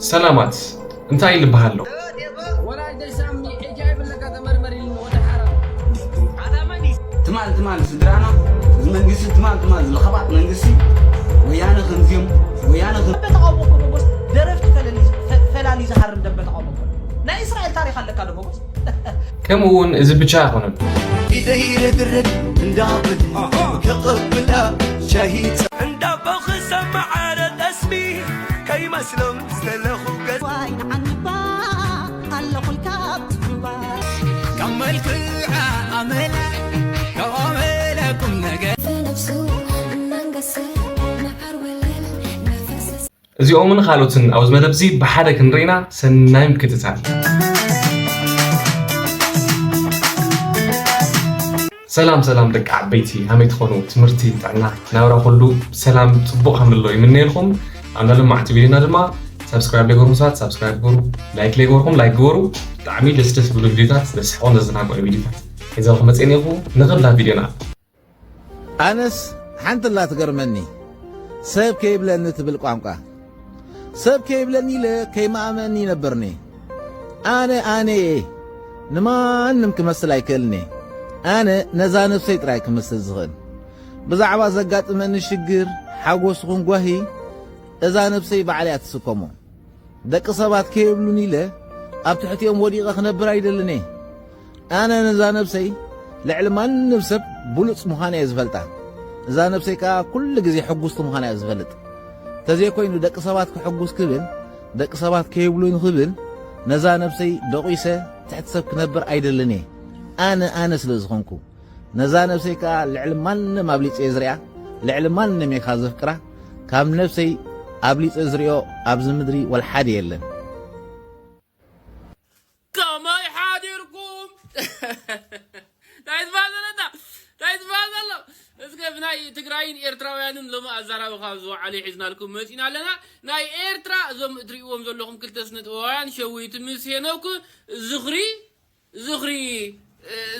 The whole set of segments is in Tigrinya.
ሰላማት እንታይ ልበሃሎ? ትማል ትማል ስድራና እዚ መንግስቲ ትማል ትማል ዝለኸባጥ መንግስቲ ወያነ ከምዚኦም ወያነ ከም ደበ ተቃውሞ እኮ ሞጎስ ደረፍቲ ፈለሊ- ፈ- ፈላሊ ዝሃርም ደበ ተቃውሞ እኮ። ናይ እስራኤል ታሪክ ኣለካ ዶ ሞጎስ? ከምኡ እውን እዚ ብቻ ኣይኮነን። ኢደይ ረግረግ እንዳብል ከቐብላ ሻሂ እንዳቦ ክሰማዕ ኣረ ጠስሚ ከይመስሎም ዝተለኹ ገጽ ዋይ ንዓንባ ኣለኹልካ ብትሕምባ ካብ መልክዓ ኣመላ ካብ ኣመላ ቁም ነገር ብነብሱ እናንገሰ መዓር ወለል እናፈሰሰ እዚኦምን ካልኦትን ኣብዚ መደብ እዚ ብሓደ ክንርኢና ሰናይ ምክትታል። ሰላም ሰላም ደቂ ዓበይቲ፣ ከመይ ትኾኑ? ትምህርቲ፣ ጥዕና፣ ናብራ ኩሉ ሰላም ጽቡቕ ከም ዘሎ ይምነየልኩም። ኣብ ናይ ሎማዕቲ ቪድዮና ድማ ሳብስክራይብ ለይገርኩም ሰባት ሳብስክራይብ ግበሩ፣ ላይክ ለይገርኩም ላይክ ግበሩ። ብጣዕሚ ደስ ደስ ዝብሉ ቪድዮታት፣ ዘስሕቑን ዘዘናግዑ ቪድዮታት ሒዘልኩም መፅኤ እኒኹ። ንኽብላ ቪድዮና ኣነስ ሓንቲ ኣላ ትገርመኒ፣ ሰብ ከይብለኒ ትብል ቋንቋ። ሰብ ከይብለኒ ኢለ ከይመኣመኒ ይነብርኒ። ኣነ ኣነ እየ፣ ንማንም ክመስል ኣይክእልን እየ። ኣነ ነዛ ነብሰይ ጥራይ ክመስል ዝኽእል። ብዛዕባ ዘጋጥመኒ ሽግር፣ ሓጎስ ይኹን ጓሂ፣ እዛ ነብሰይ ባዕላ እያ ትስከሞ። ደቂ ሰባት ከይብሉኒ ኢለ ኣብ ትሕቲኦም ወዲቐ ክነብር ኣይደልን እየ። ኣነ ነዛ ነብሰይ ልዕሊ ማንም ሰብ ብሉጽ ምዃና እየ ዝፈልጣ። እዛ ነብሰይ ከኣ ኩሉ ግዜ ሕጉስቲ ምዃና እየ ዝፈልጥ። ተዘይኮይኑ ደቂ ሰባት ክሕጉስ ክብል፣ ደቂ ሰባት ከይብሉኒ ክብል፣ ነዛ ነብሰይ ደቂሰ ትሕቲ ሰብ ክነብር ኣይደልን እየ። ኣነ ኣነ ስለ ዝኾንኩ። ነዛ ነብሰይ ከኣ ልዕሊ ማንም ኣብሊጸ እየ ዝሪኣ፣ ልዕሊ ማንም እየ ከኣ ዘፍቅራ። ካብ ነብሰይ ኣብሊጸ ዝሪኦ ኣብዚ ምድሪ ወላ ሓደ የለን። ከመይ ሓዲርኩም? እንታይ ዝበሃል ዘሎ እንዳ? እንታይ ዝበሃል ዘሎ? እስከ ብናይ ትግራይን ኤርትራውያንን ሎሚ ኣዛራቢ ካብ ዝወዓለ ሒዝናልኩም መፂና ኣለና። ናይ ኤርትራ እዞም እትሪእዎም ዘለኹም ክልተ ስነ ጥበባውያን ሸዊት ምስ ሄኖክ ዝኽሪ ዝኽሪ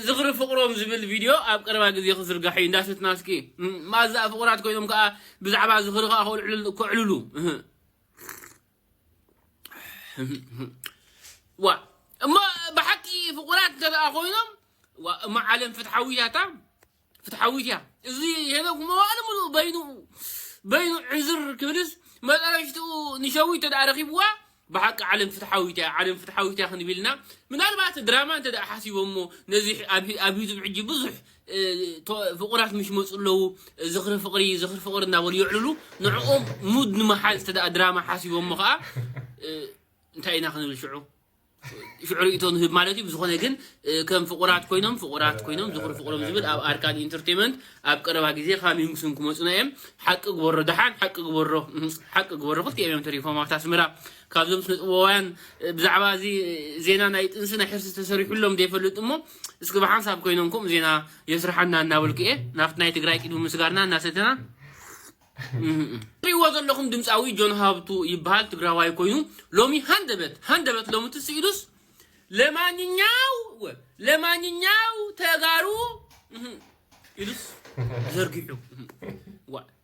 ዝኽሪ ፍቕሮም ዝብል ቪድዮ ኣብ ቀረባ ግዜ ክዝርጋሕ እዩ። እንዳሰትና እስኪ ማዛ ፍቑራት ኮይኖም ከዓ ብዛዕባ ዝኽሪ ከዓ ከዕልሉ ዋ እሞ ብሓቂ ፍቑራት እንተ ደኣ ኮይኖም እሞ ዓለም ፍትሓዊት እያ። ፍትሓዊት እያ። እዚ ሄኖክ መዋእለ ሙሉእ በይኑ በይኑ ዕዝር ክብልስ መጠረሽትኡ ንሸዊት እንተ ደኣ ረኺብዋ ብሓቂ ዓለም ፍትሓዊት እያ። ዓለም ፍትሓዊት እያ ክንብል ኢና። ምናልባት ድራማ እንተ ደኣ ሓሲቦሞ ነዚ ኣብ ዩቱብ ሕጂ ብዙሕ ፍቑራት ምሽ መፁ ኣለዉ ዝኽሪ ፍቕሪ ዝኽሪ ፍቕሪ እናበሉ የዕልሉ ንዕኦም ሙድ ንምሓዝ እንተ ደኣ ድራማ ሓሲቦሞ ከዓ እንታይ ኢና ክንብል ሽዑ ሽዑ ርእቶ ንህብ ማለት እዩ። ብዝኾነ ግን ከም ፍቑራት ኮይኖም ፍቑራት ኮይኖም ዝኽሪ ፍቕሮም ዝብል ኣብ ኣርካን ኢንተርቴንመንት ኣብ ቀረባ ግዜ ካሚንግ ሱን ክመፁና እዮም። ሓቂ ግበሮ ደሓን ሓቂ ግበሮ ሓቂ ግበሮ ክልቲኦም እዮም ተሪፎም ኣብታ ኣስመራ ካብዞም ስነጥበባውያን ብዛዕባ እዚ ዜና ናይ ጥንሲ ናይ ሕርሲ ተሰሪሑሎም ዘይፈልጥ እሞ እስኪ ብሓንሳብ ኮይኖም ከምኡ ዜና የስርሓና እናበልኩ እየ ናብቲ ናይ ትግራይ ቂዱ ምስጋርና እናሰተና ትሪእዎ ዘለኹም ድምፃዊ ጆን ሃብቱ ይበሃል ትግራዋይ ኮይኑ ሎሚ ሃንደበት ሃንደበት ሎሚ ትስኢሉስ ለማንኛው ለማንኛው ተጋሩ ኢሉስ ዘርጊሑ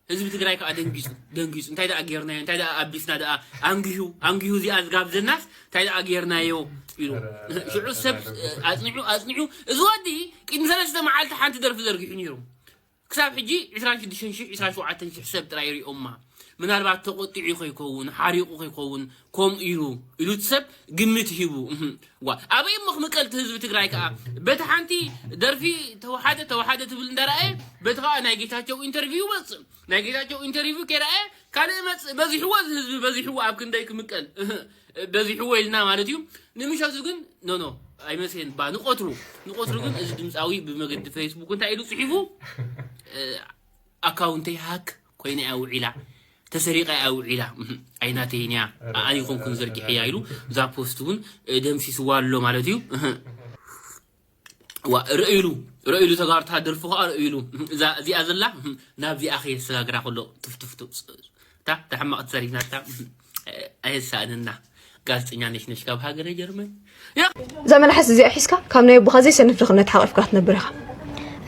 ህዝቢ ትግራይ ከዓ ደንጊፁ ደንጊፁ እንታይ ደኣ ጌርናዮ እንታይ ደኣ ኣቢስና ደኣ ኣንጊሁ ኣንጊሁ እዚኣ ዝጋብዘናስ እንታይ ደኣ ጌርናዮ ኢሉ ሽዑ ሰብ ኣፅኒዑ ኣፅኒዑ እዚ ወዲ ቅድሚ ሰለስተ መዓልቲ ሓንቲ ደርፊ ዘርጊሑ ነይሩ ክሳብ ሕጂ ዕስራን ሽዱሽተን ሺሕ ዕስራን ሸውዓተን ሺሕ ሰብ ጥራይ ይሪኦማ ምናልባት ተቆጢዑ ከይከውን ሓሪቑ ከይከውን ከምኡ ኢሉ ኢሉ እቲ ሰብ ግምት ሂቡ ዋ ኣበይ እሞ ክምቀል እቲ ህዝቢ ትግራይ ከዓ በቲ ሓንቲ ደርፊ ተወሓደ ተወሓደ ትብል እንዳረኣየ በቲ ከዓ ናይ ጌታቸው ኢንተርቪው ይመፅእ ናይ ጌታቸው ኢንተርቪው ከይረኣየ ካልእ መፅእ በዚሕዎ እዚ ህዝቢ በዚሕዎ ኣብ ክንደይ ክምቀል በዚሕዎ ኢልና ማለት እዩ ንምሸቱ ግን ኖኖ ኣይመስልን ባ ንቆትሩ ንቆትሩ ግን እዚ ድምፃዊ ብመገዲ ፌስቡክ እንታይ ኢሉ ፅሒፉ ኣካውንተይ ሃክ ኮይነ እያ ውዒላ ተሰሪቐ እያ ውዒላ ኣይናተይን እያ ኣነ ይኮንኩን ዘርጊሐያ ኢሉ እዛ ፖስት እውን ደምሲስዋ ኣሎ ማለት እዩ ርእይሉ ርእይሉ ተጋርታ ደርፉ ከዓ ርእይሉ እዚኣ ዘላ ናብዚኣ ከየሰጋግራ ከሎ ትፍትፍቱ እታ ተሕማቕ ትሰሪፍና እታ ኣየሳእንና ጋዜጠኛ ነሽነሽ ካብ ሃገረ ጀርመን እዛ መልሓስ እዚኣ ሒዝካ ካብ ናይ ኣቦኻ ዘይሰንፍ ድኽነት ሓቒፍካ ክትነብር ኢኻ።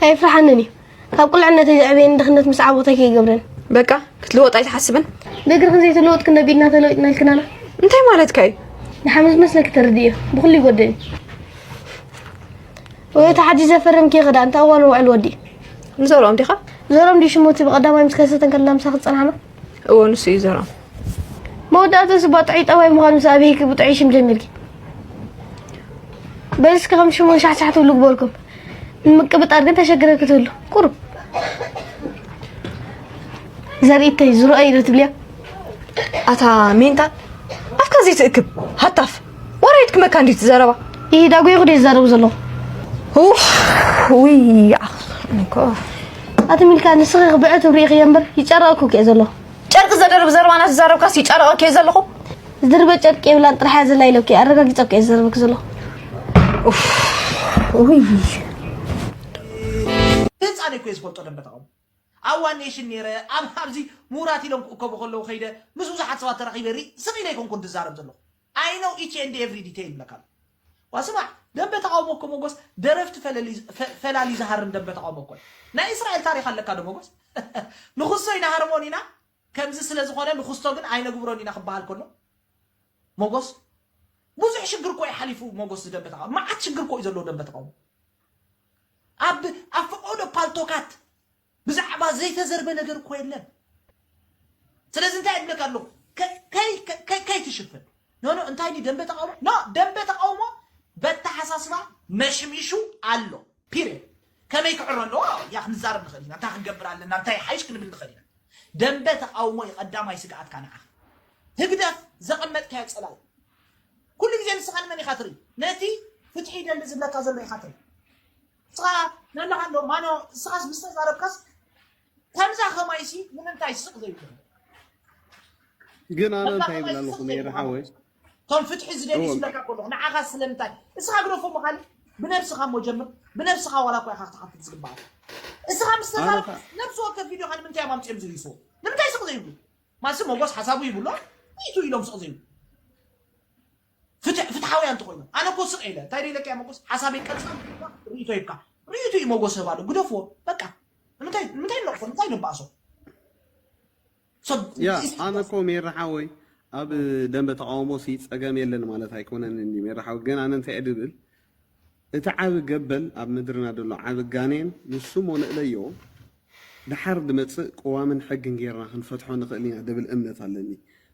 ኣይፍርሓንን እዩ። ካብ ቁልዕነተይ ዘዕበየኒ ድኽነት ምስ ዓበኹ እንታይ ከይገብረኒ። በቃ ክትልወጥ ኣይትሓስብን። ብእግርኽን ዘይተለወጥክን ዶ ቢድና ተለዊጥና ኢልክናና። እንታይ ማለትካ እዩ? ንሓመድ መስለኪ ተረድእዮ፣ ብኹሉ ይጎድእ እዩ። ወይ እቲ ሓጂ ዘፈረምኪ ክዳ፣ እንታይ እዋን ውዕል ወዲ? ንዘርኦም ዲኻ? ዘርኦም ድዩ ሽሙ እቲ ብቐዳማይ ምስ ከሰተ እንከለና ምሳኺ ዝጸናሕና? እዎ፣ ንሱ እዩ ዘርኦም። መወዳእቱ እዚ ባጥዑይ ጠባይ ምዃኑ ምስ ኣበይኪ ብጥዑይ ሽም ጀሚርኪ። በዚ እስከ ከም ሽሙ ሻሕሻሕ ትብሉ ግበርኩም። ንምቅብጣር ግን ተሸግረ ክትህሉ። ቁሩብ። ዘርእተይ ዝረኣዩ ዶ ትብልያ? ኣታ ሜንታል፣ ኣፍካ ዘይትእክብ ሃታፍ። ወረ የድክመካ እንዲዩ እቲ ዘረባ። ይሂዳ፣ ጎይኹ ድየ ዝዛረቡ ዘለኹ? ኡፍ፣ ውይ፣ ኣኽ፣ እኮ። ኣቲ ሚልካ፣ ንስኺ ክብዕት ርኢኽዮ እምበር፣ ይጨረቐኩ እኮ እየ ዘለኹ። ጨርቂ ዘደርብ ዘረባ እናተዛረብካስ ይጨረቐኪ እየ ዘለኹ? ዝድርበ ጨርቂ የብላን፣ ጥራሕ እያ ዘላ ኢለኪ፣ ኣረጋጊጸኪ እየ ዝዛረበኪ ዘለኹ። ኡፍ፣ ውይ። ህጻን እኮ እየ ዝፈልጦ ደንበ ተቓውሞ። ኣብ ዋን ኔሽን ነይረ፣ ኣብ፣ ኣብዚ ምሁራት ኢሎም ክእከቡ ከለዉ ከይደ፣ ምስ ብዙሓት ሰባት ተራኺበ ርኢ፣ ስቕ ኢለ ኣይኮንኩን ዝዛረብ ዘለኹ። I know each and every detail ይብለካ ኣሎ። ዋ ስማዕ፣ ደንበ ተቓውሞ እኮ ሞጎስ፣ ደረፍቲ ፈለሊ-፣ ፈ-፣ ፈላሊ ዝሃርም ደንበ ተቓውሞ እኮ እዩ። ናይ እስራኤል ታሪኽ ኣለካ ዶ ሞጎስ? ንኹሶ ኢና ሃርሞን ኢና፣ ከምዚ ስለ ዝኾነ ንኹስቶ ግን ኣይነግብሮን ኢና ክበሃል ከሎ፣ ሞጎስ፣ ብዙሕ ሽግር እኮ እዩ ሓሊፉ ሞጎስ፣ ዝደንበ ተቓውሞ። መዓት ሽግር እኮ እዩ ዘለዎ ደንበ ተቓውሞ። ኣብ፣ ኣብ ፈቐዶ ፓልቶካት ብዛዕባ ዘይተዘርበ ነገር እኮ የለን። ስለዚ እንታይ እብለካ ኣለኹ? ከ-፣ ከይ-፣ ከ-፣ ከይ-፣ ከይትሽፍን። ኖ፣ ኖ፣ እንታይ ድዩ ደንበ ተቓውሞ? ኖ፣ ደንበ ተቓውሞ በተሓሳስባ መሽሚሹ ኣሎ። ፒሪየድ። ከመይ ክዕሮ ኣለዎ? ያ ክንዛረብ ንኽእል ኢና። እንታይ ክንገብር ኣለና? እንታይ ሓይሽ ክንብል ንኽእል ኢና? ደንበ ተቓውሞ እዩ ቀዳማይ ስግኣትካ ንዓኻ። ህግደፍ ዘቐመጥካዮ ጸላኢ። ኩሉ ግዜ ንስኻ ንመን ኢኻ ትርኢ? ነቲ ፍትሒ ይደሊ ዝብለካ ዘሎ ኢኻ ትርኢ። ንስኻ ናላኻ ኣሎ፣ ማኖ፣ ንስኻስ ምስ ተዛረብካስ ከምዛ ከማይሲ ንምንታይ ስቕ ዘይብሉ? ግን ኣነ ከምዛ እንታይ ከማይሲ ይብል ኣለኹ ስቕ ነይረ ዘይብሉ? ሓወይ? እቶም ፍትሒ ዝደልዩ እወ። ዝብለካ ከለኹ፣ ንዓኻ ስለምንታይ? እስኻ ግደፎ ምኻሊ፣ ብነብስኻ እሞ ጀምር፣ ብነብስኻ ዋላ እኳ ኢኻ ክትሓትት ዝግባኣካ። እስኻ ምስ ኣነ ተዛረብ፣ ከ- ነብሲ ወከፍ ቪድዮኻ ንምንታይ እዮም ኣምጺኦም ዝህይስዎ? ንምንታይ ስቕ ዘይብሉ? ማሲ ሞጎስ ሓሳቡ ይብሎ፣ ሪኢቱ ኢሎም ስቕ ዘይብሉ። ፍትሕ-፣ ፍትሓውያን እንተኾይኖም። ኣነ እኮ ስቕ ኢለ፣ እንታይ ደይለካ እያ ሞጎስ? ሓሳበይ ቀጻል፣ ሪኢቶ ይብካ። ሪኢቱ እዩ ሞጎስ ህባሉ፣ ግደፍዎ፣ በቃ። ንምንታይ፣ ንምንታይ ነቕፎ? ንምንታይ ነባእሶ? ሰብ ያ፣ ኢስ-፣ ኣነ እኮ ሜራ ሓወይ፣ ኣብ ደንበ ተቓውሞ ሲ ጸገም የለን ማለት ኣይኮነን እንዲ ሜራ ሓወይ። ግን ኣነ እንታይ እየ ድብል፣ እቲ ዓቢ ገበል ኣብ ምድርና ዘሎ ዓቢ ጋኔን ንሱ እሞ ንእለዮ፣ ደሓር ድመጽእ ቅዋምን ሕግን ጌርና ክንፈትሖ ንኽእል ኢና ድብል እምነት ኣለኒ።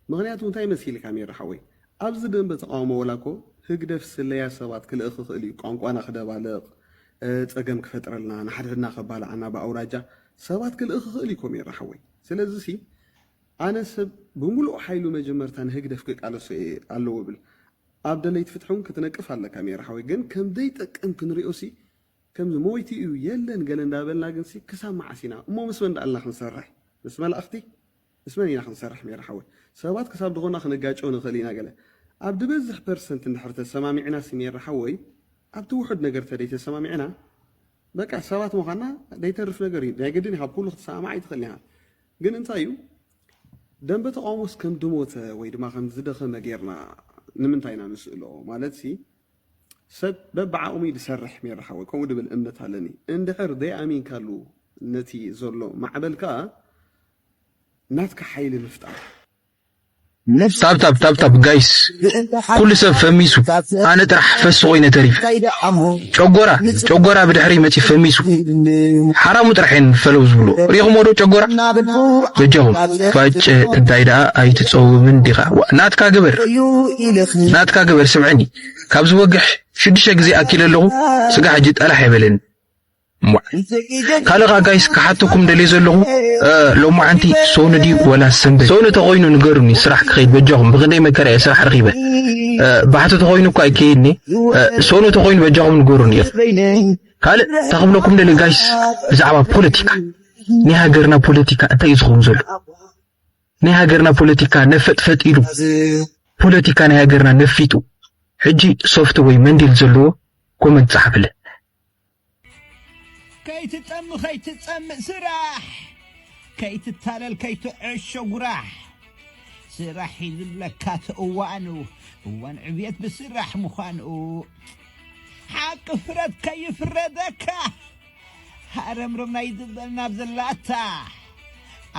ምኽንያቱ እንታይ መሲልካ ሜራ ሓወይ፣ ኣብዚ ደንበ ተቓውሞ ወላ እኮ ህግደፍ ስለያ ሰባት ክልእኽ ይኽእል እዩ፣ ቋንቋና ክደባልቕ፣ እ፣ ጸገም ክፈጥረልና፣ ንሓድሕድና ከባልዓና ብኣውራጃ ሰባት ክልእኽ ይኽእል እዩ እኮ ሜራ ሓወይ። ስለዚ ሲ ኣነ ሰብ ብምሉእ ሓይሉ መጀመርታ ንህግደፍ ክቃለሶ እየ ኣለዎ እብል። ኣብ ደለይቲ ፍትሒ እውን ክትነቅፍ ኣለካ ሜራ ሓወይ። ግን ከም ዘይጠቅም ክንሪኦ ሲ ከምዚ ሞይቲ እዩ የለን ገለ እንዳበልና ግን ሲ ክሳብ መዓስ ኢና እሞ ምስ መን ደኣልና ክንሰርሕ? ምስ መላእኽቲ? ምስ መን ኢና ክንሰርሕ ሜራ ሓወይ? ሰባት ክሳብ ዝኾና ክንጋጨው ንኽእል ኢና ገለ። ኣብ ዝበዝሕ ፐርሰንት እንድሕር ተሰማሚዕና ሲ ሜራ ሓወይ ኣብቲ ውሑድ ነገር ተደይ ተሰማሚዕና በቃ ሰባት ምዃንና ዘይተርፍ ነገር እዩ። ናይ ግድን ካብ ኩሉ ክትሰማማዕ ኣይትኽእል ኢኻ። ግን እንታይ እዩ ደንበ ተቃውሞስ ከም ድሞተ ወይ ድማ ከም ዝደኸመ ጌርና ንምንታይ ኢና ንስእሎ? ማለት ሲ ሰብ በብዓቕሙ እዩ ዝሰርሕ ሜራ ሓወይ፣ ከምኡ ድብል እምነት ኣለኒ። እንድሕር ዘይኣሚንካሉ ነቲ ዘሎ ማዕበል ከኣ ናትካ ሓይሊ ምፍጣር። ታብታብ ታብታብ ጋይስ፣ ኩሉ ሰብ ፈሚሱ፣ ኣነ ጥራሕ ፈሲ ኮይነ ተሪፈ። ጨጎራ ጨጎራ ብድሕሪ መፂ ፈሚሱ። ሓራሙ ጥራሕ እየን ፈለው ዝብሉ። ሪኹሞ ዶ ጨጎራ? በጃኹም ፋጨ እንታይ ደኣ ኣይትፀውብን ዲኻ? ዋ፣ ናትካ ግበር፣ ናትካ ግበር። ስምዐኒ፣ ካብ ዝወግሕ ሽዱሽተ ግዜ ኣኪለ ኣለኹ። ስጋ ሕጂ ጠላሕ የበለኒ። እሞ፣ ካልእ ኸዓ ጋይስ ክሓተኩም ደልየ ዘለኹ፣ እ፣ ሎማዓንቲ ሶኑ ድዩ ወላ ሰንበት? ሶኑ ተኾይኑ ንገሩኒ፣ ስራሕ ክኸይድ በጃኹም። ብኽንደይ መከራ እየ ስራሕ ረኺበ። እ፣ ባሕቲ ተኾይኑ እኳ ኣይከይድኒ። እ፣ ሶኑ ተኾይኑ በጃኹም ንገሩኒ ኢኹም። ካልእ ተኽብለኩም ደልየ ጋይስ፣ ብዛዕባ ፖለቲካ፣ ናይ ሃገርና ፖለቲካ እንታይ እዩ ዝኸውን ዘሎ? ናይ ሃገርና ፖለቲካ ነፈጥፈጥ ኢሉ፣ ፖለቲካ ናይ ሃገርና ነፊጡ፣ ሕጂ ሶፍት ወይ መንዲል ዘለዎ ኮመንት ጸሓፍለ። ከይትጠሚ ከይትጸምእ ስራሕ፣ ከይትታለል ከይትዕሾ ጉራሕ። ስራሕ እዩ ዝብለካ እቲ እዋኑ፣ እዋን ዕብየት ብስራሕ ምዃኑ። ሓቂ ፍረድ ከይፍረደካ፣ ሃረምረም ናይ ዝበል ናብ ዘላታ።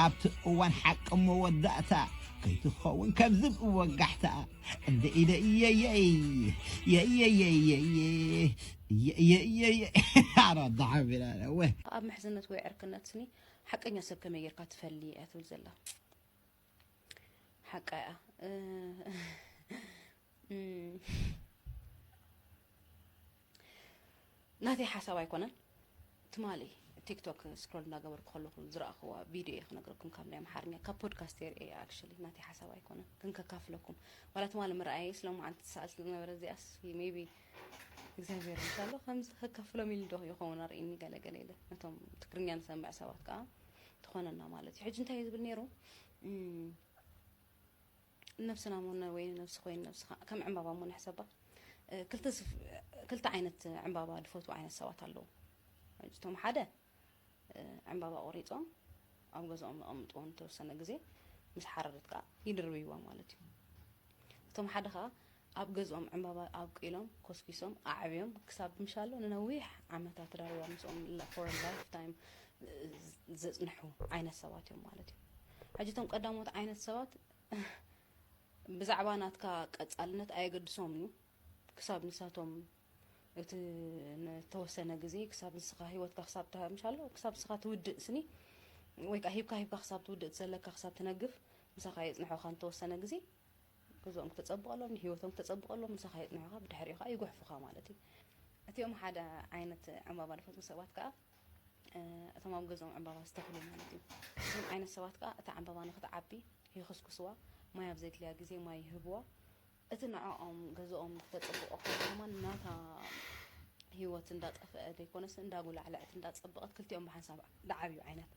ኣብቲ እዋን ሓቂ መወዳእታ፣ ከይትኸውን ከም ዝብኢ ወጋሕታ እንደ ኢለ እየየይ የየየየየ የየየየ ኣረ ዳሓቢላ ወ ኣብ ምሕዝነት ወይ ዕርክነት ስኒ ሓቀኛ ሰብ ከመይ ጌርካ ትፈሊ እያ ትብል ዘላ። ሓቃ እያ። እ፣ እም፣ ናተይ ሓሳብ ኣይኮነን። ትማሊ ቲክቶክ ስክሮል እንዳገበርኩ ከለኹ ዝረኣኽዋ ቪድዮ እየ ክነግረኩም፣ ካብ ናይ ኣምሓርኛ ካብ ፖድካስት የርእየ። ኣክሽሊ ናተይ ሓሳብ ኣይኮነን ግን ከካፍለኩም። ዋላ ትማሊ ምርኣየይ ስለማዓንቲ ትሰኣል ስለዝነበረ እዚኣስ ሜቢ እግዚኣብሔር እንሻሎ ከምዚ ከካፍሎም ኢሉ ዶ ይኸውን ኣርእኒ ገለገለ ኢለ ነቶም ትግርኛ ንሰምዕ ሰባት ከዓ ትኾነና ማለት እዩ። ሕጂ እንታይ እዩ ዝብል ነይሩ? እም፣ ነብስና እሞ ነ-፣ ወይ ነብሲ ኮይኑ ነብስኻ ከም ዕምባባ እሞ ንሕሰባ። እ፣ ክልተ ስፍ-፣ ክልተ ዓይነት ዕምባባ ዝፈትዉ ዓይነት ሰባት ኣለዉ። ሕጂ እቶም ሓደ፣ እ፣ ዕምባባ ቆሪጾም ኣብ ገዛኦም የቐምጥዎ ንተወሰነ ግዜ፣ ምስ ሓረረት ከዓ ይድርብይዋ ማለት እዩ። እቶም ሓደ ከዓ ኣብ ገዝኦም ዕምባባ ኣብቂሎም ኮስኪሶም ኣዕብዮም ክሳብ ምሻሎ ንነዊሕ ዓመታት ዳርዋ ምስኦም ለ-፣ for a lifetime፣ እ፣ ዘጽንሑ ዓይነት ሰባት እዮም ማለት እዩ። ሕጂ እቶም ቀዳሞት ዓይነት ሰባት ብዛዕባ ናትካ ቀጻልነት ኣየገድሶምን እዩ። ክሳብ ንሳቶም እቲ ንተወሰነ ግዜ ክሳብ ንስኻ ህይወትካ ክሳብ ትሃ-፣ ምሻሎ ክሳብ ንስኻ ትውድእ ስኒ ወይ ከዓ ሂብካ ሂብካ ክሳብ ትውድእ ዘለካ ክሳብ ትነግፍ ምሳኻ የጽንሑኻ ንተወሰነ ግዜ ገዝኦም ክተጸብቐሎም ንህይወቶም ክተጸብቐሎም ምሳኻ የጽንሑኻ ብድሕሪኡ ከዓ ይጉሕፉኻ ማለት እዩ። እቲኦም ሓደ ዓይነት ዕምባባ ዝፈትዉ ሰባት ከዓ እ፣ እቶም ኣብ ገዝኦም ዕምባባ ዝተኽሉ ማለት እዩ። እዞም ዓይነት ሰባት ከዓ እታ ዕምባባ ንክትዓቢ ይኽስኩስዋ፣ ማይ ኣብ ዘድልያ ግዜ ማይ ይህብዋ። እቲ ንዕኦም ገዝኦም ክተፅብቆ ከሎ ከማን ናታ ህይወት እንዳጠፍአ ዘይኮነስ እንዳጉላዕለዐት እንዳፀበቐት ክልቲኦም ብሓንሳብ ዝዓብዩ ዓይነት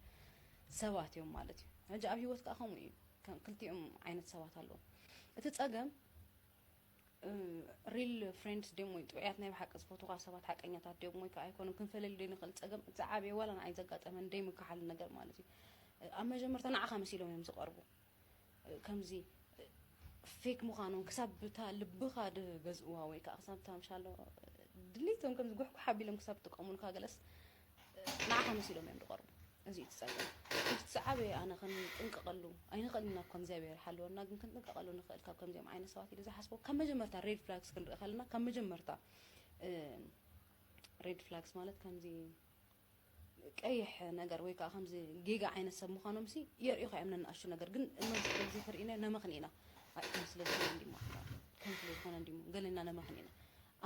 ሰባት እዮም ማለት እዩ። ሕጂ ኣብ ህይወት ከዓ ከምኡ እዩ። ከም ክልቲኦም ዓይነት ሰባት ኣለዉ። እቲ ፀገም ሪል ፍሬንድስ ድዮም ወይ ጥዑያት ናይ ብሓቂ ዝፈትውኻ ሰባት ሓቀኛታት ድዮም ወይ ከዓ ኣይኮኑን ክንፈለሊ ዘይንኽእል ፀገም እቲ ዝዓበየ ዋላ ንዓይ ዘጋጠመን ዘይምከሓልን ነገር ማለት እዩ። ኣብ መጀመርታ ንዓኻ መሲሎም እዮም ዝቐርቡ። ከምዚ ፌክ ምዃኖም ክሳብ ብታ ልብኻ ድገዝእዋ ወይ ከዓ ክሳብ ብታ ምሻሎ ድሌቶም ከምዚ ጉሕጉሕ ኣቢሎም ክሳብ ዝጥቀሙልካ ገለስ ንዓኻ መሲሎም እዮም ዝቐርቡ። እዚ እዩ እቲ ፀገም። እቲ ዝዓበየ ኣነ ክንጥንቀቐሉ ኣይንኽእልን ኢና እኳ እግዚኣብሔር ሓልወና፣ ግን ክንጥንቀቐሉ ንኽእል ካብ ከምዚኦም ዓይነት ሰባት ኢለ ዝሓስቦ። ካብ መጀመርታ ሬድ ፍላግስ ክንርኢ ከለና ካብ መጀመርታ ሬድ ፍላግስ ማለት ከምዚ ቀይሕ ነገር ወይ ከዓ ከምዚ ጌጋ ዓይነት ሰብ ምዃኖም ሲ የርእዩኻ እዮም ነንኣሽቱ ነገር። ግን እኖም ስለዚ ትርኢና ነመኽን ኢና። ኣይ ከም ስለ ዝኾነ እንዲሞ ከም ስለ ዝኾነ እንዲሞ ገለና ነመኽን ኢና።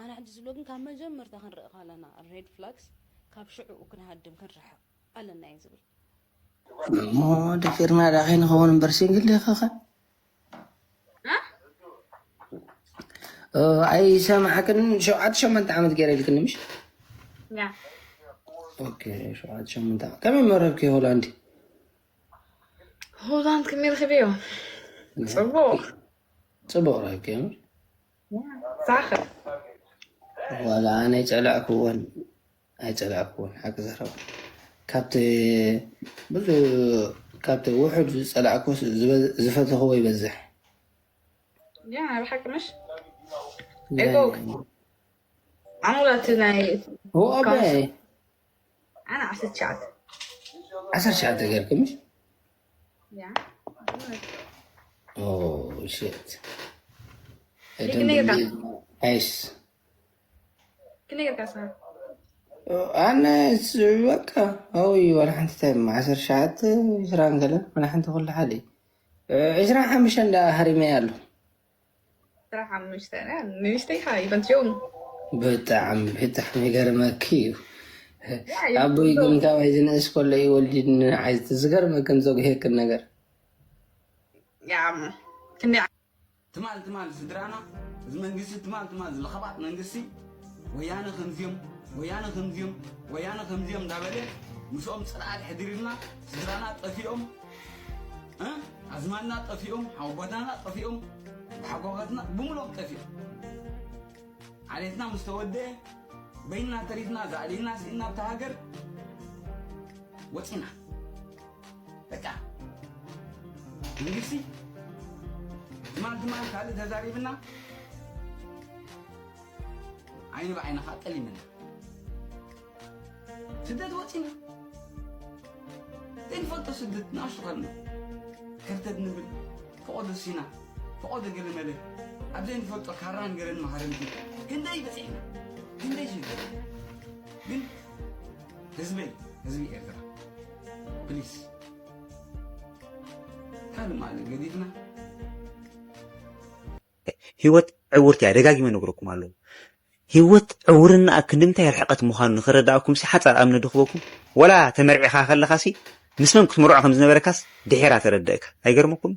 ኣነ ሕጂ ዝብሎ ግን ካብ መጀመርታ ክንርኢ ከለና ሬድ ፍላግስ ካብ ሽዕኡ ክንሃድም ክንርሕቕ ኣለና እየ ዝብል። እሞ ደፊርና ዳ ከይንኸውን እምበር ሲንግል ዲኻ ኸ? እ? እ፣ ኣይሰማዕክን። ሸውዓተ ሸሞንተ ዓመት ገይረ ኢልክኒ ምሽ? ያ ኦኬ፣ ሸውዓተ ሸሞንተ ዓመት። ከመይ መረብኪ ሆላንድ? ሆላንድ ከመይ ረኺበዮ? ጽቡቕ ጽቡቕ ረብኪ እምበር። ሳኽር ዋላ ኣነ ኣይጸላእክዎን ኣይጸላእክዎን ሓቂ ዘረባ ካብቲ ብዙ ካብቲ ውሑድ ዝጸላእክዎ ዝፈተኽዎ ይበዝሕ። ያ ብሓቂ ምሽ ኤጎ ኣሙላ እቲ ናይ ኦ ኣባይ ኣነ ዓሰርተ ትሽዓተ ዓሰርተ ትሽዓተ ገርኪ ምሽ ያ Oh shit. Ligneira. Nice. ክንደይ ጌርካ ስኻ ኣነ በቃ ኣው ዋላ ሓንቲ ታይም ዓሰርተ ትሽዓተ ዕስራ እንከለ ዋላ ሓንቲ ኩሉ ሓደ እዩ። ዕስራ ሓሙሽተ እንዳ ሃሪመያ ኣሎ። ዕስራ ሓሙሽተ ንእሽተይ ኢኻ ይበንትዮም ብጣዕሚ ብጣዕሚ ይገርመኪ እዩ። ኣቦይ ግን ካባይ ዝንእስ ከሎ እዩ ወሊድኒ ንዓይ ዝገርመክን ዘጉሄክን ነገር። ያ ክንደይ ትማል ትማል ስድራና እዚ መንግስቲ ትማል ትማል ዝለኸባጥ መንግስቲ ወያነ ከምዚኦም ወያነ ከምዚኦም ወያነ ከምዚኦም እንዳበለ ምስኦም ፅልኣት ሕዲርልና ስድራና ጠፊኦም እ ኣዝማድና ጠፊኦም ሓወቦታና ጠፊኦም ሓጎጋትና ብምሎም ጠፊኦም ዓሌትና ምስ ተወደአ በይንና ተሪፍና ዝኣሊና ስኢና ኣብታ ሃገር ወፂና በቃ መንግስቲ ትማል ትማል ካልእ ተዛሪብና ዓይኒ ብዓይኒ ከዓ ጠሊምና ስደት ወፂና ዘይንፈልጦ ስደት ንኣሽቱ ከልና ከርተት ንብል ፈቐዶ ሲና፣ ፈቐዶ ገለመለ፣ ኣብ ዘይንፈልጦ ካራን ገለን መሃረምቲ ክንደይ በፂሕና፣ ክንደይ ሽግር። ግን ህዝበይ፣ ህዝቢ ኤርትራ፣ ፕሊስ፣ ካልእ ማእለ ገዲፍና። ህይወት ዕውርቲ እያ። ደጋጊመ ነግረኩም ኣለኹ። ህይወት ዕውርና ክንዲ ምንታይ ርሕቐት ምዃኑ ንኽረዳእኩም ሲ ሓጻር ኣብነት ድኽበኩም። ወላ ተመርዒኻ ከለኻ ሲ ምስ መን ክትምርዖ ከም ዝነበረካስ ድሒራ ተረደእካ። ኣይገርመኩም?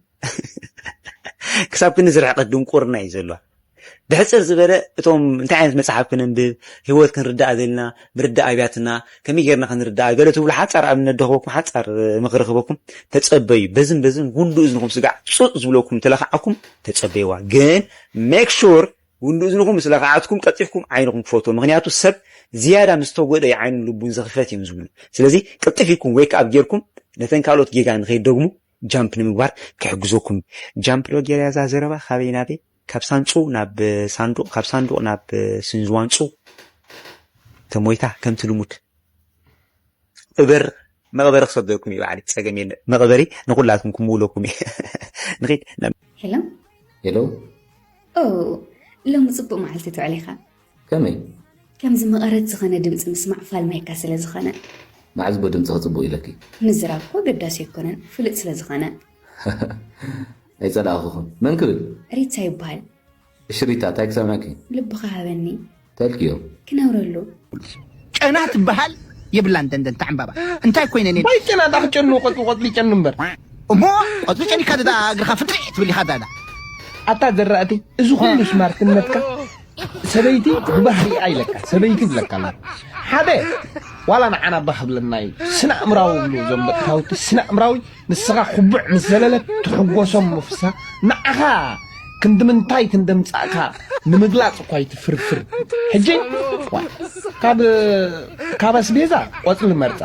ክሳብ ክንዚ ርሕቐት ድንቁርና እዩ ዘሎ። ብሕጽር ዝበለ እቶም እንታይ ዓይነት መጽሓፍ ክነንብብ፣ ህይወት ክንርዳእ ዘለና፣ ምርዳእ ኣብያትና፣ ከመይ ጌርና ክንርዳእ ገለ ትብሉ ሓጻር ኣብነት ድኽበኩም፣ ሓጻር ምኽሪ ክበኩም ተጸበዩ። በዝን በዝን ጉንዱ እዝንኹም ስጋዕ ጹጥ ዝብለኩም ተለኻዓኩም ተጸበይዋ። ግን ሜክ ሹር ጉንዱ እዝንኹም ምስ ለኻዓትኩም ቀልጢፍኩም ዓይንኹም ክፈትዎ። ምኽንያቱ ሰብ ዝያዳ ምስ ተጎደ እዩ ዓይኑን ልቡን ዝኽፈት እዮም ዝብሉ። ስለዚ ቅልጥፍ ኢልኩም ዌክ ኣፕ ጌርኩም ነተን ካልኦት ጌጋ ንኸይደግሙ ጃምፕ ንምግባር ክሕግዘኩም። ጃምፕ ዶ ጌርያ እዛ ዘረባ ካበይ ናበይ? ካብ ሳንጹ ናብ ሳንዱቕ፣ ካብ ሳንዱቕ ናብ ስንዝዋንጹ ተሞይታ ከምቲ ልሙድ። እበር መቕበሪ ክሰደኩም እዩ ባዕሊ፣ ጸገም የለ። መቕበሪ ንኹላትኩም ክምውለኩም እዩ። ንኺድ ናብ ሄሎ ሄሎ ኦ ሎሚ ጽቡቅ መዓልቲ ትውዕል ኢኻ ከመይ ከምዚ መቐረት ዝኾነ ድምፂ ምስማዕ ፋልማይካ ስለ ዝኾነ መዓዝ ቦ ድምፅኺ ፅቡቅ ኢለኪ ምዝራብ እኮ ኣገዳሲ ኣይኮነን ፍሉጥ ስለ ዝኾነ ኣይፀላእኹኹን መን ክብል ሪታ ይበሃል እሽሪታ እንታይ ክሰምዐኪ ልብኻ ሃበኒ ተልክዮ ክነብረሉ ጨና ትበሃል የብላን ደንደን ታዕምባባ እንታይ ኮይነ ኔ ባይ ጨና ዳኽ ጨኑ ቆፅሊ ቆፅሊ ጨኑ እምበር እሞ ቆፅሊ ጨኒካ ደዳ እግርኻ ፍጥሪ ትብል ኢኻ ዳዳ ኣታ ዘራእቲ እዚ ኩሉ ስማርትነትካ ሰበይቲ ብባህሪኣ ኢለካ ሰበይቲ ይብለካ ኣሎ ሓደ ዋላ ንዓና ባህ ብለና እዩ ስነ ኣእምራዊ ብሉ እዞም ደቂ ታውቲ ስነ ኣእምራዊ ንስኻ ኩቡዕ ምስ ዘለለ ትሕጎሶም ምፍሳ ንዓኻ ክንዲ ምንታይ ክንደምጻእካ ንምግላጽ እኳ ይትፍርፍር ሕጂ ካብ ካብ ኣስቤዛ ቆጽሊ መርጻ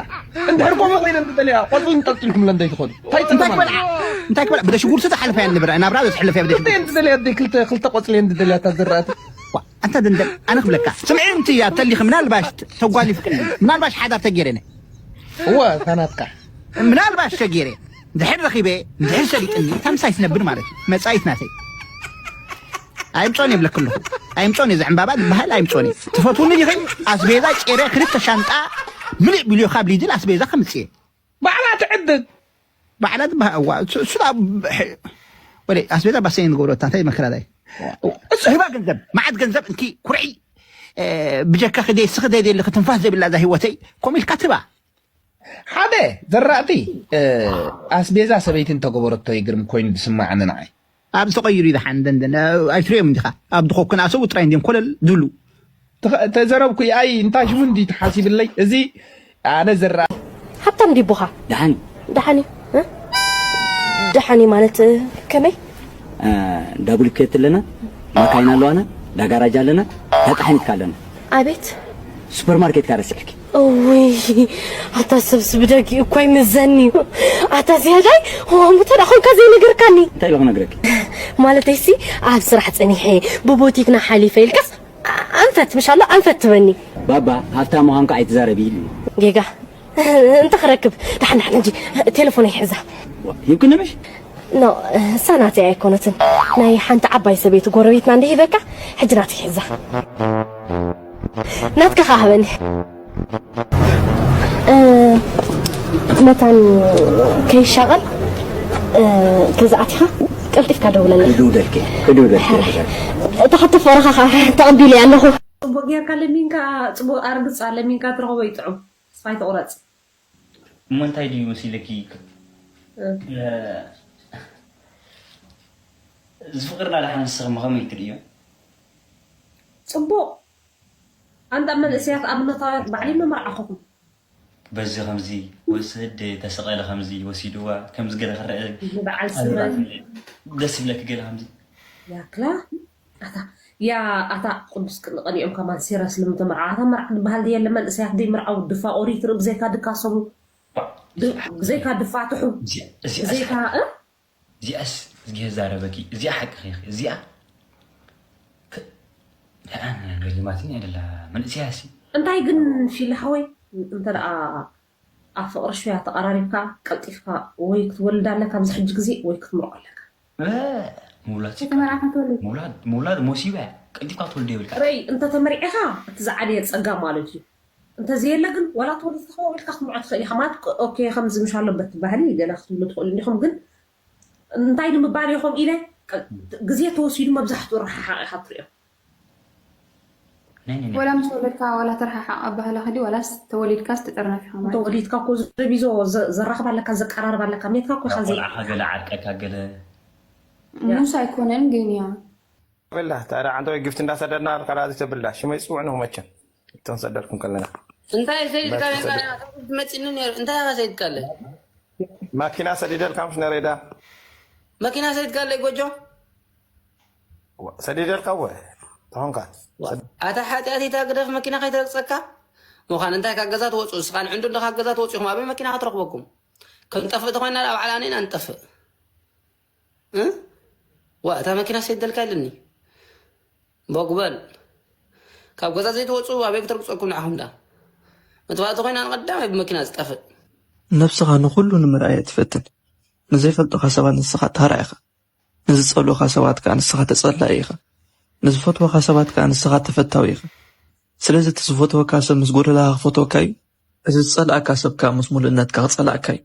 እንድሕር ከምኡ ኮይነ እንትደልያ ቆጽሊ እንጠልጢልኩም ለንደይ ትኸዱ እንታይ እንታይ ጽንተማ ክበልዓ እንታይ ክበልዓ ብደ ሽጉርቲ ተሓልፈ እያ ንብረ ናብራ ዘትሕልፍ እያ ብደ ሽጉርቲ እንድደልያ ደይ ክልተ ክልተ ቆጽሊ እንድደልያ ታዘራእቲ ዋ ኣንታ ደንደን ኣነ ክብለካ ስምዒ እንቲ እያ ተሊኺ ምናልባሽ ተጓሊፍክኒ ምናልባሽ ሓዳር ተጌረነ እወ ታናትካ ምናልባሽ ሸጊረ ድሕር ረኺበ ድሕር ሰሊጥኒ እታ ምሳይ ትነብር ማለት እዩ መጻኢት ናተይ ኣይምጾን የብለክ ኣለኹ ኣይምጾን እዚ ዕምባባ ዝበሃል ኣይምጾን እዩ ትፈትውኒ ዲኺ ኣስቤዛ ጨረ ክልተ ሻንጣ ምልእ ቢልዮ ካብ ሊድል ኣስቤዛ ከምጽእ ባዕላ ትዕድግ ባዕላ ዝበሃል እዋ እሱ እሱ ዳ ወደ ኣስቤዛ ባሰይ ንገብሮ እንታይ መከራ ዳይ እሱ ህባ ገንዘብ መዓት ገንዘብ እንኪ ኩርዒ ብጀካ ክደይ ስኽደይ ደሊ ክትንፋስ ዘይብላ እዛ ህይወተይ ኮሚልካ ትባ ሓደ ዘራእቲ ኣስቤዛ ሰበይቲ እንተገበረቶ ይግርም ኮይኑ ዝስማዓኒ ንዓይ ኣብዚ ተቐይሩ እዩ ዝሓን ደንደን ኣይትሪኦም እንዲኻ ኣብ ድኾኩን ኣሰቡ ጥራይ እንዲም ኮለል ዝብሉ ተዘረብኩ ኣይ እንታይ ሽሙ እንዲ ተሓሲብለይ እዚ ኣነ ዘራ ሃብታም ዲቡኻ ደሓን ደሓን እዩ እ? ደሓን እዩ ማለት እ፣ ከመይ ዳቡሊኬት ኣለና ማካይና ኣለዋና ዳጋራጅ ኣለና ዳጣሕኒትካ ኣለና ኣቤት ሱፐርማርኬት ካ ረሲዕልኪ እውይ ኣታ ሰብስ ብደጊ እኳ ይምዘኒ እዩ ኣታ ዝያዳይ ሆምተ ዳ ኾንካ ዘይነገርካኒ እንታይ ኢለ ክነግረኪ ማለተይሲ ኣብ ስራሕ ፀኒሐ ብቦቲክና ሓሊፈ ኢልካስ ኣንፈት ምሻሎ ኣንፈት ትበኒ ባባ ሃብታ ምዃንካ ኣይትዛረቢ ኢሉ ጌጋ እንተ ክረክብ ዳሕን ዳሕን እንጂ ቴሌፎን ይሕዛ ሂብክኒ ምሽ ኖ እሳ ናተይ ኣይኮነትን ናይ ሓንቲ ዓባይ ሰበይቲ ጎረቤትና እንደ ሂበካ ሕጂ ናተይ ሕዛ ናትካ ከዓ ሃበኒ እ፣ መታን ከይሻቐል እ፣ ገዛ ኣቲኻ ቀልጢፍካ ደውለለይ ክድውለልኪ ክድውለልኪ እታ ሓቶ ፍቕርኻ ከዓ ተቐቢለ ኣለኹ ፅቡቅ ጌርካ ለሚንካ ፅቡቅ ኣርግፃ ለሚንካ ትረኽቦ ይጥዑም ስፋይ ትቑረፅ እሞ እንታይ ድዩ መሲለኪ እዚ ፍቅርና ደሓን ንስኽም ከመይ ትርእዮ ፅቡቅ ኣንዳ መንእሰያት ኣብነታውያት ባዕሊ መመርዓኹኹም በዚ ከምዚ ወስድ ተሰቐለ ከምዚ ወሲድዋ ከምዚ ገለ ክረአ በዓል ስመ ደስ ይብለኪ ገለ ከምዚ ያክላ ኣታ ያ ኣታ ቅዱስ ቅንቐኒኦም ከማን ሲረስ ልምተ መርዓ ኣታ መርዓ ዝበሃል ድየለ መንእሰያት ደይ መርዓው ድፋ ኦሪት ርኢ ብዘይካ ድካሰቡ ብዘይካ ድፋትሑ ብዘይካ እዚኣስ እዝጊሄር ዛረበኪ እዚኣ ሓቂ ኺ እዚኣ ልማትኛ ደላ መንእሰያ ሲ እንታይ ግን ፊል ሓወይ እንተ ደኣ ኣብ ፍቕሪ ሽያ ተቐራሪብካ ቀልጢፍካ ወይ ክትወልድ ኣለካ ኣብዚ ሕጂ ግዜ ወይ ክትምርዖ ኣለካ እ፣ ምውላድ ሲካ። ከተመርዓኻ ትወልድ። ምውላድ፣ ምውላድ ሞሲባ እያ። ቀልጢፍካ ክትወልድ የብልካ። ረይ፣ እንተተመርዒኻ፣ እቲ ዝዓበየ ጸጋ ማለት እዩ። እንተዘየለ ግን፣ ዋላ ተወሊድካ ኢልካ ክትምርዖ ትኽእል ኢኻ። ማለት፣ ኦኬ፣ ከምዚ ምሽ ኣሎ በቲ ባህሊ ገለ ክትብሉ ትኽእሉ እንዲኹም፣ ግን እንታይ ንምባል ኢኹም ኢለ፣ ቀ-፣ ግዜ ተወሲዱ መብዛሕትኡ ረሓሓቕ ኢኻ ትሪኦ። ናይ፣ ናይ፣ ናይ። ወላ ምስ ወለድካ፣ ዋላ ተረሓሓቕ ኣባህላ ኸዲ፣ ዋላስ ተወሊድካስ ትጥርነፍ ኢኻ ማለት እዩ። ተወሊድካ እኮ ዘቢዞ ዘ-፣ ዘራኽብ ኣለካ፣ ዘቀራርብ ኣለካ፣ ሜትካ እኮ ኢኻ ዘይ- ቆልዓኻ ገለ ዓርቀካ ገለ። ያ። ሙስ ኣይኮነን ግን ያ። በላ፣ ታዲያ ዓንተ ወይ ግፍት እንዳሰደድና ካልኣት ተብላ፣ ሽመይ ጽውዕ ነው መቸም። እቶም ሰደድኩም ከለና። እንታይ ሰይድካ መርሲ ነይርካ? ሰደድ- መጺኒ ነይሩ። እንታይ ኢኻ ሰይድካ ኣለ? ማኪና ሰዲደልካ ምሽ ነሬዳ? መኪና ሰይድካ ኣለ ጎጆ? ዋ፣ ሰዲደልካ ወ? ተኾንካ? ዋ፣ ኣታ ሓጢኣት ኢታ ግደፍ መኪና ከይተረግጸካ? ምዃን እንታይ ካብ ገዛ ትወጹ? እስኻ ንዕንዱ እንዶ ካብ ገዛ ትወጹ ኢኹም። ኣበይ መኪና ክትረኽበኩም? ክንጠፍእ ተኾይና ኣብ ዓላና ኢና ንጠፍእ። እ? ዋ፣ እታ መኪና ሰይደልካ ኢልኒ። ቦግ በል። ካብ ገዛ ዘይትወጹ ኣበይ ክትረግጸኩም ንዓኹም ዳ? መጥፋእቲ ኮይና ንቐዳማይ ብመኪና ዝጠፍእ። ነብስኻ ንኹሉ ንምርኣይ እያ ትፈትን። ንዘይፈልጡኻ ሰባት ንስኻ ታራ ኢኻ። ንዝጸልኡኻ ሰባት ከኣ ንስኻ ተጸላኢ ኢኻ። ንዝፈትወኻ ሰባት ከኣ ንስኻ ተፈታዊ ኢኻ። ስለዚ እቲ ዝፈትወካ ሰብ ምስ ጎደላኻ ክፈትወካ እዩ። እዚ ዝጸልኣካ ሰብ ከኣ ምስ ሙሉእነትካ ክጸልኣካ እዩ።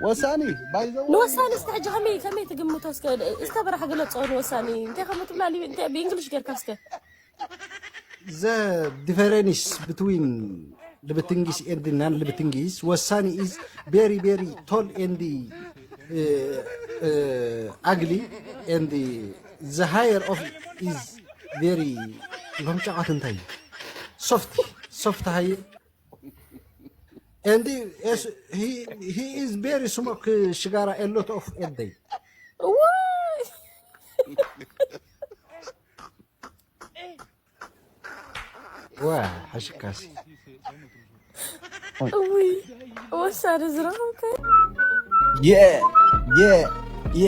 ወሳኒ ባይዘው ንወሳኒ እስከ ሕጂ ከመይ ከመይ ትግምቶ እስከ እስከ በራሕ ግለጾ ንወሳኒ እንታይ ከም ትብላ ሊ እንታይ ብእንግሊሽ ጌርካ እስከ the difference between Libitingis and non-Libitingis. Wasani is very, very tall and uh, uh, ugly, and the, the higher of is very soft, soft high. And he, yes, he, he is very smoke uh, shigara a lot of a day. ውይ ዋ ሓሽካሲ ውይ ወሳኒ ዝረኸብከ የ የ የ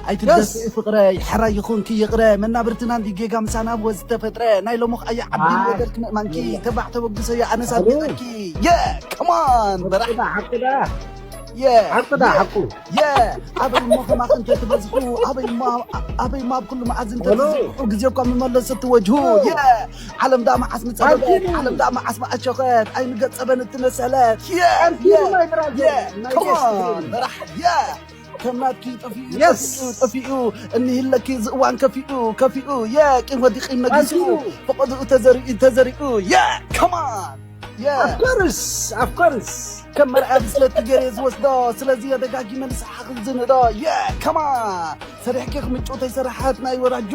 ኣይትደስ ፍቅረ ሕራይ ይኹንኪ ይቕረ መናብርትና እንዲ ጌጋ ምሳና ብወ ዝተፈጥረ ናይ ሎሙኽ ኣየ ዓቢ ወደልክ ምእማንኪ ተባዕ ተበግሶ የ ኣነሳ ቤጠኪ የ ከማን በራሕ የ ሓቁ ዳ ሓቁ የ ኣበይ እሞ ከማኽ እንተ ትበዝሑ ኣበይ እሞ ኣበይ እሞ ኣብ ኩሉ መዓዝ እንተ ትዝርሑ ግዜ እኳ ምመለሰ ትወጅሁ የ ዓለም ዳ መዓስ ምጸበበት ዓለም ዳ መዓስ መዓሸኸት ኣይንገጸበን እትነሰለት የ የ የ ከማን በራሕ የ ከም ናትኪ ጠፊኡ ጠፊኡ ጠፊኡ እኒህለኪ ዝእዋን ከፊኡ ከፊኡ የ ቂም ወዲቂም ነጊሱ ፈቐድኡ ተዘሪኡ ተዘሪኡ የ ከማን የ of course of course ከም መርዓ ብስለቲ ገይረ ዝወስዶ ስለዚ የደጋጊመ ንስሓ ክዝንዶ የ ከማ ሰሪሕኪ ክምጭው ተይሰራሓት ናይ ወራጁ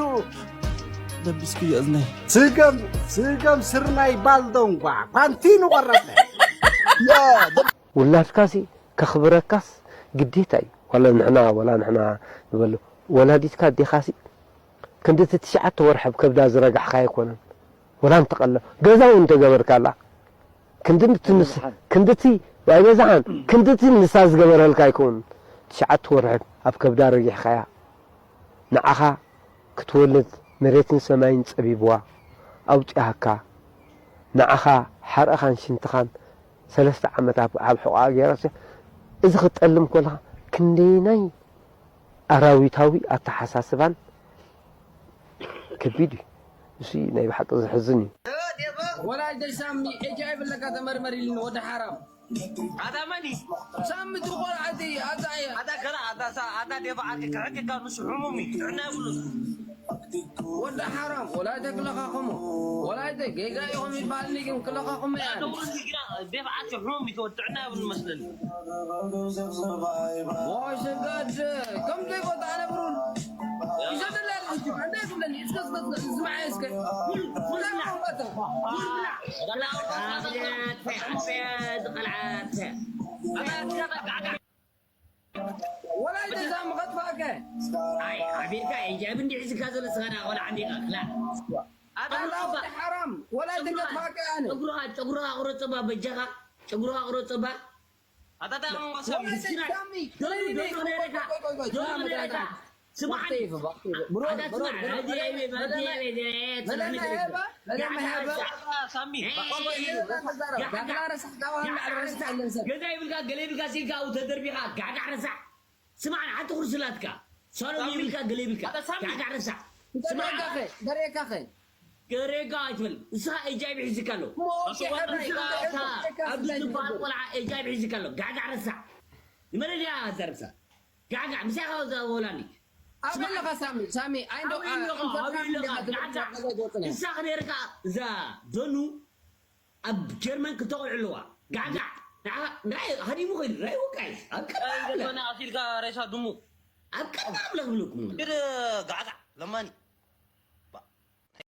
ደቢስክዮ እዝነይ ስገም ስገም ስርናይ ባልዶ እንኳ ኳንቲኑ ቆረጠ የ ውላድካሲ ከኽብረካስ ግዴታ እዩ። ዋላ ንሕና ዋላ ንሕና ንበሎ ወላዲትካ ኣዴኻሲ ክንድቲ ትሽዓተ ወርሒ ኣብ ከብዳ ዝረጋሕካ ኣይኮነን። ወላ እንተቐለ ገዛ እውን እንተገበርካላ ክንድቲ ንስ ክንድቲ ኣይበዛሓን ክንድቲ ንሳ ዝገበረልካ ኣይከውን። ትሽዓተ ወርሒ ኣብ ከብዳ ረጊሕካያ ንዓኻ ክትወልድ መሬትን ሰማይን ጸቢብዋ ኣውጺኣካ ንዓኻ ሓርእኻን ሽንትኻን ሰለስተ ዓመት ኣብ ኣብ ሕቖኣ ገይራቶ እዚ ክትጠልም ከለኻ ክንደየናይ ኣራዊታዊ ኣተሓሳስባን ከቢድ እዩ። እሱ ናይ ብሓቂ ዘሕዝን እዩ። ወላጅ ሳሚ ኤች ኣይ ቪ ኣለካ ተመርመር ኢሉኒ ወዲ ሓራም ኣታ መን እዩ? ሳሚ ትቆልዓቲ ኣታ እያ ኣታ ከላ ኣታ ሳ ኣታ ደባ ዓርኪ ክሕክካ ንሱ ሕሙም እዩ ጥዕና የብሉን። ወዲ ሓራም ወላይተ ክለኻኸሞ ወላይተ ጌጋ ኢኹም ይበሃልኒ ግን ክለኻኸሞ እያ ደባ ዓርኪ ሕሙም እዩ ጥዕና የብሉን መስለኒ። ወይ ሰጋድ ከም ዘይቦታ ኣነብሩን ይዘደላ ልጅ እንደ ትብለኒ እስከ እስከ እስከ ዝማዓ እስከ ወላይ ተዛም ከጥፋከ ኣቢልካ ሂጃብ እንዲ ሒዝካ ዘሎ ስኻ ቆልዓ እንዲ ላ ኣላ ወዲ ሓራም ወላይ ተከጥፋከ ኣነ ጨጉርኻ ጨጉርኻ ቁረጽባ በጃኻ ጨጉርኻ ቁረጽባ ኣታታ መንጎሰም ደሉ ደሉ ነረካ ደሉ ነረካ ስማዕኒ። ባክቴ ይፈ ባክቴ ይፈ ብሮ ኣዳ ብሮ ስማዕ ብሮ ራዲ ኣይበ ራዲ ኣይበ መለመ ሄበ መለመ ሄበ ሳሚ ገዛ ይብልካ ገሌ ብልካ ገሌ ብልካ ሲልካ ኣብኡ ተደርቢኻ ጋዕጋዕ ረሳዕ። ስማዕ ሓንቲ ኩርሲ ላትካ ሳሎን ይብልካ ገሌ ብልካ ጋዕጋዕ ረሳዕ። ደሬካኸ ደሬካኸ ገሬጋ ኣይትበል። ንስኻ ኤች ኣይ ቪ ሒዝካ ኣሎ። ኣብዚ ዝበሃል ቆልዓ ኤች ኣይ ቪ ሒዝካ ኣሎ። ጋዕጋዕ ረሳዕ። ንመለድያ ዘርብሳ ጋዕጋዕ ምሳኻ ዘወላኒ ኣበለኻ ሳሚ ሳሚ ኣይንዶ ንሳ ክነርካ እዛ ዶኑ ኣብ ጀርመን ክልተ ቆልዑ ኣለዋ። ጋዕጋዕ ንዓኻ ንዓይ ሃዲሙ ኸይዱ ራይ ወቃይ ኣብ ቀረባ ገና ኣሲልካ ሬሳ ድሙ ኣብ ቀረባ ብለ ክብለኩም ግድ ጋዕጋዕ ለማኒ